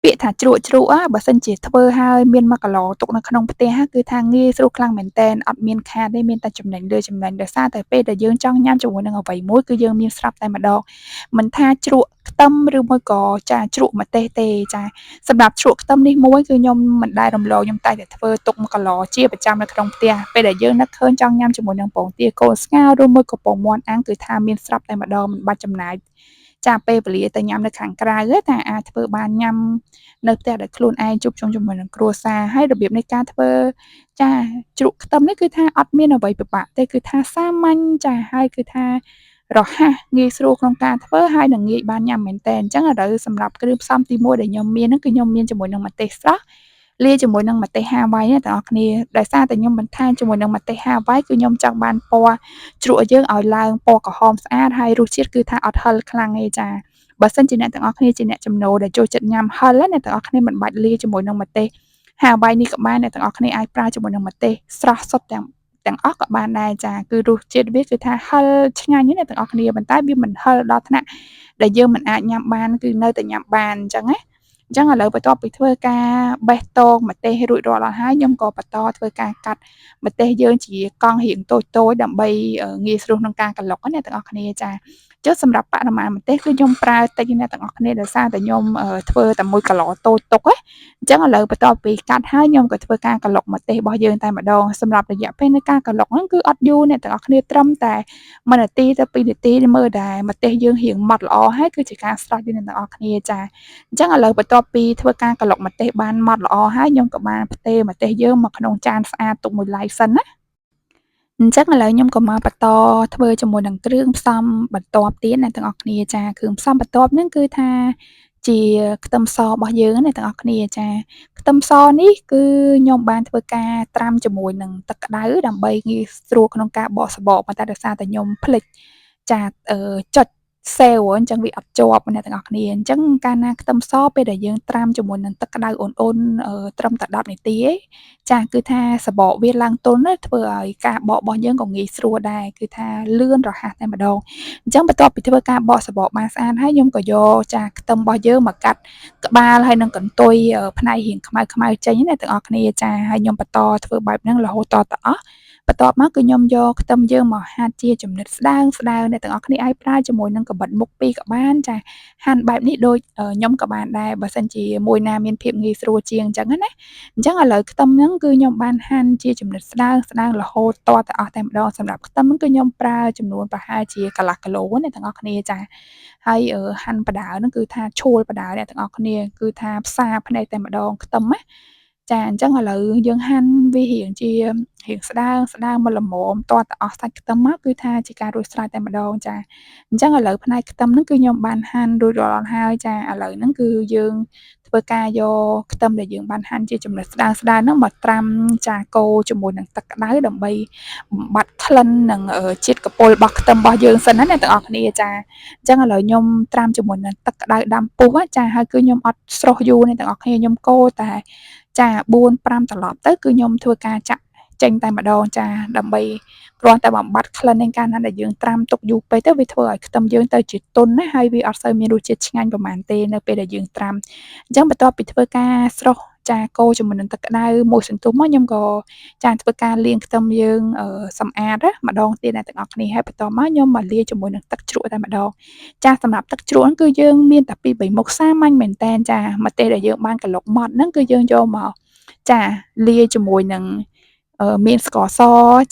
ពាក្យថាជ្រក់ជ្រក់បើសិនជាធ្វើហើយមាន1គីឡូទុកនៅក្នុងផ្ទះគឺថាងាយស្រួលខ្លាំងមែនទែនអត់មានខាតទេមានតែចំណេញលើចំណេញដោយសារតែពេលដែលយើងចង់ញ៉ាំជាមួយនឹងអ្វីមួយគឺយើងមានស្រាប់តែម្ដងមិនថាជ្រក់ខ្ទឹមឬមួយក៏ចាជ្រក់ម្ទេសទេចាសម្រាប់ជ្រក់ខ្ទឹមនេះមួយគឺខ្ញុំមិនដែលរំលងខ្ញុំតែតែធ្វើទុក1គីឡូជាប្រចាំនៅក្នុងផ្ទះពេលដែលយើងនឹកឃើញចង់ញ៉ាំជាមួយនឹងពងទាកូនស្ងោរឬមួយក៏ពងមាន់អាំងគឺថាមានស្រាប់តែម្ដងមិនបាច់ចំណាយចាពេលវេលាទៅញ៉ាំនៅខាងក្រៅតែអាចធ្វើបានញ៉ាំនៅផ្ទះដោយខ្លួនឯងជួបជុំជាមួយនឹងគ្រួសារហើយរបៀបនៃការធ្វើចាជ្រក់ខ្ទឹមនេះគឺថាអត់មានអ្វីពិបាកទេគឺថាសាមញ្ញចាហើយគឺថារហ័សងាយស្រួលក្នុងការធ្វើហើយនឹងងាយបានញ៉ាំមែនតើអញ្ចឹងឥឡូវសម្រាប់គ្រឿងផ្សំទី1ដែលខ្ញុំមានហ្នឹងគឺខ្ញុំមានជាមួយនឹងម្ទេសស្រស់លាយជាមួយនឹងម្ទេសហាវ៉ៃណាទាំងអស់គ្នាដោយសារតែខ្ញុំបន្ថែមជាមួយនឹងម្ទេសហាវ៉ៃគឺខ្ញុំចង់បានពណ៌ជ្រក់យើងឲ្យឡើងពណ៌ក្រហមស្អាតហើយរសជាតិគឺថាអត់ហឹរខ្លាំងទេចាបើសិនជាអ្នកទាំងអស់គ្នាជាអ្នកចំណូលដែលចូលចិត្តញ៉ាំហឹរអ្នកទាំងអស់គ្នាមិនបាច់លាយជាមួយនឹងម្ទេសហាវ៉ៃនេះក៏បានអ្នកទាំងអស់គ្នាអាចប្រើជាមួយនឹងម្ទេសស្រស់សុទ្ធទាំងអស់ក៏បានដែរចាគឺរសជាតិវាគឺថាហឹរឆ្ងាញ់ណាអ្នកទាំងអស់គ្នាប៉ុន្តែវាមិនហឹរដល់ថ្នាក់ដែលយើងមិនអាចញ៉ាំបានគឺនៅតែញ៉ាំបានអញ្ចឹងណាអញ្ចឹងឥឡូវបន្ទាប់ពីធ្វើការបេះតងម្ទេសរួចរាល់អស់ហើយខ្ញុំក៏បន្តធ្វើការកាត់ម្ទេសយើងជាកង់រៀងតូចៗដើម្បីងាយស្រួលក្នុងការក្រឡុកណាអ្នកទាំងអស់គ្នាចាចុះសម្រាប់បរិមាណម្ទេសគឺខ្ញុំប្រើតិចអ្នកទាំងអស់គ្នាដោយសារតែខ្ញុំធ្វើតែ1គីឡូតូចទុកណាអញ្ចឹងឥឡូវបន្ទាប់ពីកាត់ហើយខ្ញុំក៏ធ្វើការក្រឡុកម្ទេសរបស់យើងតែម្ដងសម្រាប់រយៈពេលនៃការក្រឡុកហ្នឹងគឺអត់យូរអ្នកទាំងអស់គ្នាត្រឹមតែ1នាទីទៅ2នាទីមើលតែម្ទេសយើងរៀងម៉ត់ល្អហើយគឺជាការស្រស់យើងអ្នកទាំងអស់គ្នាចាអញ្ចឹងឥឡូវបន្ទាប់ពីធ្វើការក្រឡុកម្ទេសបានម៉ត់ល្អហើយខ្ញុំក៏បានផ្ទេរម្ទេសយើងមកក្នុងចានស្អាតទុកមួយឡែកសិនណាអញ្ចឹងឥឡូវខ្ញុំក៏មកបន្តធ្វើជាមួយនឹងគ្រឿងផ្សំបន្ទាប់ទៀតអ្នកទាំងអស់គ្នាចាគ្រឿងផ្សំបន្ទាប់ហ្នឹងគឺថាជាខ្ទឹមសរបស់យើងណាទាំងអស់គ្នាចាខ្ទឹមសនេះគឺខ្ញុំបានធ្វើការត្រាំជាមួយនឹងទឹកក្តៅដើម្បីងាយស្រួលក្នុងការបកសបកប៉ុន្តែដោយសារតែខ្ញុំភ្លេចចាចុចសេវអញ្ចឹងវាអត់ជាប់អ្នកទាំងអស់គ្នាអញ្ចឹងកាលណាខ្ទឹមសពេលដែលយើងត្រាំជាមួយនឹងទឹកក្តៅអ៊ុនៗត្រឹមតែ10នាទីឯងចាគឺថាសបកវាឡើងទន់ណាធ្វើឲ្យការបករបស់យើងក៏ងាយស្រួលដែរគឺថាលឿនរហ័សតែម្ដងអញ្ចឹងបន្ទាប់ពីធ្វើការបកសបកបានស្អាតហើយខ្ញុំក៏យកចាខ្ទឹមរបស់យើងមកកាត់ក្បាលហើយនឹងកន្ទុយផ្នែករៀងខ្មៅៗចេញណាទាំងអស់គ្នាចាហើយខ្ញុំបន្តធ្វើបែបហ្នឹងរហូតតទៅអស់បន្ទាប់មកគឺខ្ញុំយកខ្ទឹមយើងមកហាត់ជាចំណិតស្ដើងស្ដើងអ្នកទាំងអស់គ្នាអាចប្រើជាមួយនឹងកាំបិតមុខពីរក៏បានចាហាន់បែបនេះដូចខ្ញុំក៏បានដែរបើសិនជាមួយណាមានភាពងាយស្រួលជាងអញ្ចឹងណាអញ្ចឹងឥឡូវខ្ទឹមហ្នឹងគឺខ្ញុំបានហាន់ជាចំណិតស្ដើងស្ដើងរហូតតទៅអស់តែម្ដងសម្រាប់ខ្ទឹមហ្នឹងគឺខ្ញុំប្រើចំនួនប្រហែលជាកន្លះគីឡូណាទាំងអស់គ្នាចាហើយហាន់បដើហ្នឹងគឺថាឈួលបដើអ្នកទាំងអស់គ្នាគឺថាផ្សារភ្នែកតែម្ដងខ្ទឹមណាចាអញ្ចឹងឥឡូវយើងហាន់វារៀងជារៀងស្ដើងស្ដើងមកល្មមតទៅអស់សាច់ខ្ទឹមមកគឺថាជាការរួចស្រេចតែម្ដងចាអញ្ចឹងឥឡូវផ្នែកខ្ទឹមហ្នឹងគឺខ្ញុំបានហាន់រួចរាល់ហើយចាឥឡូវហ្នឹងគឺយើងធ្វើការយកខ្ទឹមដែលយើងបានហាន់ជាចំណិតស្ដើងស្ដើងហ្នឹងមកត្រាំចាកូរជាមួយនឹងទឹកក្តៅដើម្បីបំបត្តិក្លិននិងជាតិកពុលរបស់ខ្ទឹមរបស់យើងសិនណាអ្នកទាំងអស់គ្នាចាអញ្ចឹងឥឡូវខ្ញុំត្រាំជាមួយនឹងទឹកក្តៅដាំពុះចាហើយគឺខ្ញុំអត់ស្រុះយូរអ្នកទាំងអស់គ្នាខ្ញុំកូរតែចា4 5ត្រឡប់ទៅគឺខ្ញុំធ្វើការចាក់ចេញតែម្ដងចាដើម្បីគ្រាន់តែបំបត្តិក្លិននៃកាលណាដែលយើងត្រាំទុកយូរពេកទៅវាធ្វើឲ្យខ្ទឹមយើងទៅជាទន់ណាហើយវាអត់សូវមានរសជាតិឆ្ងាញ់ប្រហែលទេនៅពេលដែលយើងត្រាំអញ្ចឹងបន្ទាប់ពីធ្វើការស្រុះចាកូរជាមួយនឹងទឹកក្តៅមួយសន្ទុះមកខ្ញុំក៏ចាធ្វើការលាងខ្ទឹមយើងសម្អាតម្ដងទៀតអ្នកទាំងអស់គ្នាហើយបន្ទាប់មកខ្ញុំមកលាយជាមួយនឹងទឹកជ្រក់តែម្ដងចាសម្រាប់ទឹកជ្រក់គឺយើងមានតែ2 3មុខសាមញ្ញមែនតែនចាម្ទេសដែលយើងបានក្លុកម៉ត់ហ្នឹងគឺយើងយកមកចាលាយជាមួយនឹងមានស្ករស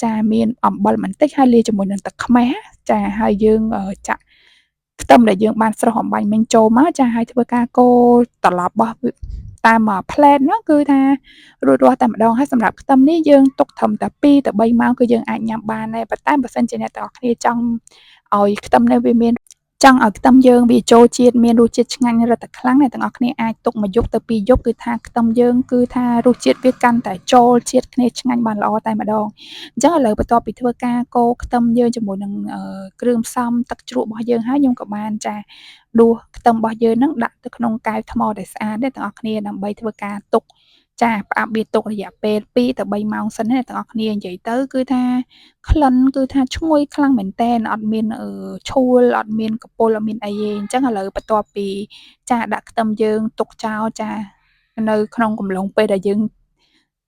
ចាមានអំបិលបន្តិចហើយលាយជាមួយនឹងទឹកខ្មេះចាហើយយើងចាក់ខ្ទឹមដែលយើងបានស្រុះអំបាញ់មិញចូលមកចាហើយធ្វើការកូរត្រឡប់របស់តាមមួយផ្លែតហ្នឹងគឺថារួចរាល់តែម្ដងហើយសម្រាប់ខ្ទឹមនេះយើងទុកត្រឹមតែ2ទៅ3ម៉ោងគឺយើងអាចញ៉ាំបានដែរប៉ុន្តែបើសិនជាអ្នកទាំងអស់គ្នាចង់ឲ្យខ្ទឹមនេះវាមានចង់ឲ្យខ្ទឹមយើងវាចូលជាតិមានរសជាតិឆ្ងាញ់រឹតតែខ្លាំងអ្នកទាំងអស់គ្នាអាចទុកមួយយប់ទៅ2យប់គឺថាខ្ទឹមយើងគឺថារសជាតិវាកាន់តែចូលជាតិគ្នាឆ្ងាញ់បានល្អតែម្ដងអញ្ចឹងឥឡូវបន្ទាប់ពីធ្វើការកូរខ្ទឹមយើងជាមួយនឹងគ្រឿងផ្សំទឹកជ្រក់របស់យើងហើយខ្ញុំក៏បានចាដួសខ្ទឹមរបស់យើងនឹងដាក់ទៅក្នុងកែវថ្មដែលស្អាតអ្នកទាំងអស់គ្នាដើម្បីធ្វើការទុក ចាផ្អាប់វាទុករយៈពេល2ទៅ3ម៉ោងសិនណាអ្នកទាំងអស់គ្នានិយាយទៅគឺថាក្លិនគឺថាឈ្ងុយខ្លាំងមែនតែនអត់មានឆួលអត់មានកពុលអត់មានអីទេអញ្ចឹងឥឡូវបន្ទាប់ពីចាដាក់ខ្ទឹមយើងទុកចោលចានៅក្នុងកំឡុងពេលដែលយើង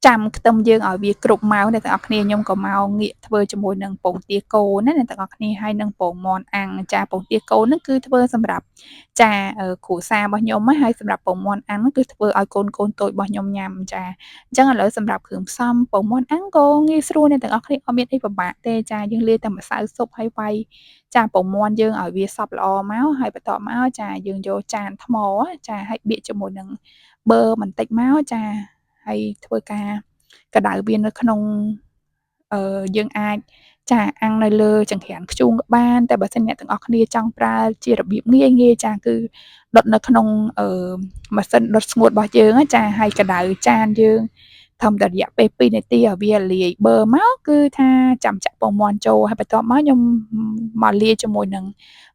ចាំខ្ទឹមយើងឲ្យវាគ្រប់ម៉ោងអ្នកទាំងអស់គ្នាខ្ញុំក៏មកងាកធ្វើជាមួយនឹងពងទាគោណាអ្នកទាំងអស់គ្នាហើយនឹងពងមាន់អាំងចាពងទាគោហ្នឹងគឺធ្វើសម្រាប់ចាគ្រួសាររបស់ខ្ញុំណាហើយសម្រាប់ពងមាន់អាំងគឺធ្វើឲ្យកូនកូនតូចរបស់ខ្ញុំញ៉ាំចាអញ្ចឹងឥឡូវសម្រាប់គ្រឿងផ្សំពងមាន់អាំងក៏ងាយស្រួលអ្នកទាំងអស់គ្នាអត់មានអីពិបាកទេចាយើងលាយតែម្សៅស៊ុបហើយវាយចាពងមាន់យើងឲ្យវាសព្វល្អមកហើយបន្ទាប់មកចាយើងយកចានថ្មចាហើយបៀកជាមួយនឹងប៊ឺបន្តិចមកចាហើយធ្វើការកម្ដៅវានៅក្នុងយើងអាចចាអាំងនៅលើចង្ក្រានធ្យូងក៏បានតែបើសិនអ្នកទាំងអស់គ្នាចង់ប្រើជារបៀបងាយងាយចាគឺដុតនៅក្នុងម៉ាស៊ីនដុតស្ងួតរបស់យើងចាហើយកម្ដៅចានយើងធម្មតារយៈពេល2នាទីឲ្យវាលាយប៊ឺមកគឺថាចាំចាក់ពងមាន់ចូលហើយបន្ទាប់មកខ្ញុំមកលាយជាមួយនឹង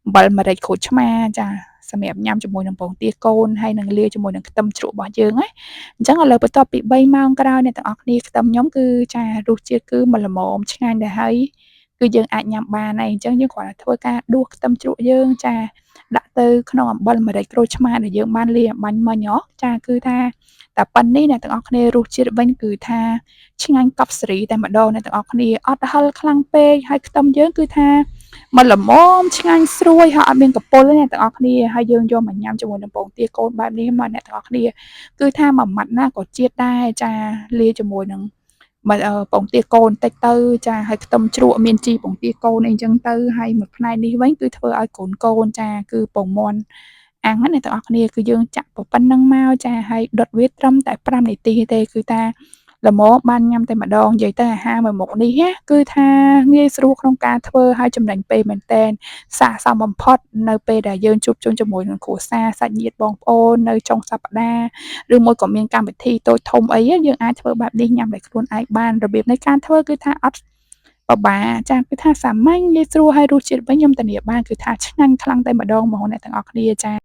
អំបិលម្រេចក្រូចឆ្មាចាសម្រាប់ញ៉ាំជាមួយនឹងពងទាកូនហើយនឹងលាយជាមួយនឹងខ្ទឹមជ្រក់របស់យើងណាអញ្ចឹងឥឡូវបន្ទាប់ពី3ម៉ោងក្រោយអ្នកទាំងអស់គ្នាខ្ទឹមខ្ញុំគឺចារសជាតិគឺមិនល្មមឆ្ងាញ់ដែរហើយគឺយើងអាចញ៉ាំបានហើយអញ្ចឹងយើងគ្រាន់តែធ្វើការដួសខ្ទឹមជ្រក់យើងចាដាក់ទៅក្នុងអំបិលម្រេចក្រូចឆ្មាដែលយើងបានលាយអំបាញ់មិញហ៎ចាគឺថាតែប៉ុណ្នេះអ្នកទាំងអស់គ្នារសជាតិវិញគឺថាឆ្ងាញ់កប់សេរីតែម្ដងអ្នកទាំងអស់គ្នាអត់ហឹរខ្លាំងពេកហើយខ្ទឹមយើងគឺថាមិនល្មមឆ្ងាញ់ស្រួយហើយអត់មានកពុលទេអ្នកទាំងអស់គ្នាហើយយើងយកមកញ៉ាំជាមួយនឹងពងទាកូនបែបនេះមកអ្នកទាំងអស់គ្នាគឺថាមួយម៉ាត់ណាក៏ជាតិដែរចាលាយជាមួយនឹងមកពងទាកូនតិចទៅចាហើយខ្ទឹមជ្រក់មានជីពងទាកូនអីចឹងទៅហើយមួយផ្នែកនេះវិញគឺធ្វើឲ្យកូនកូនចាគឺពងមាន់អាំងណាអ្នកទាំងអស់គ្នាគឺយើងចាក់ប៉ុណ្្នឹងមកចាហើយដុតវាត្រឹមតែ5នាទីទេគឺថាល្មមបានញ៉ាំតែម្ដងនិយាយទៅអាហារមួយមុខនេះណាគឺថាងាយស្រួលក្នុងការធ្វើហើយចំណេញពេលមែនតែនស័ក្តិសមបំផុតនៅពេលដែលយើងជួបជុំជាមួយនឹងគ្រួសារសាច់ញាតិបងប្អូននៅចុងសប្តាហ៍ឬមួយក៏មានកម្មវិធីតូចធំអីយើងអាចធ្វើបែបនេះញ៉ាំដោយខ្លួនឯងបានរបៀបនៃការធ្វើគឺថាអត់ពិបាកចាគឺថាសាមញ្ញងាយស្រួលហើយរសជាតិវិញខ្ញុំធានាបានគឺថាឆ្ងាញ់ខ្លាំងតែម្ដងហ្មងអ្នកទាំងអស់គ្នាចា។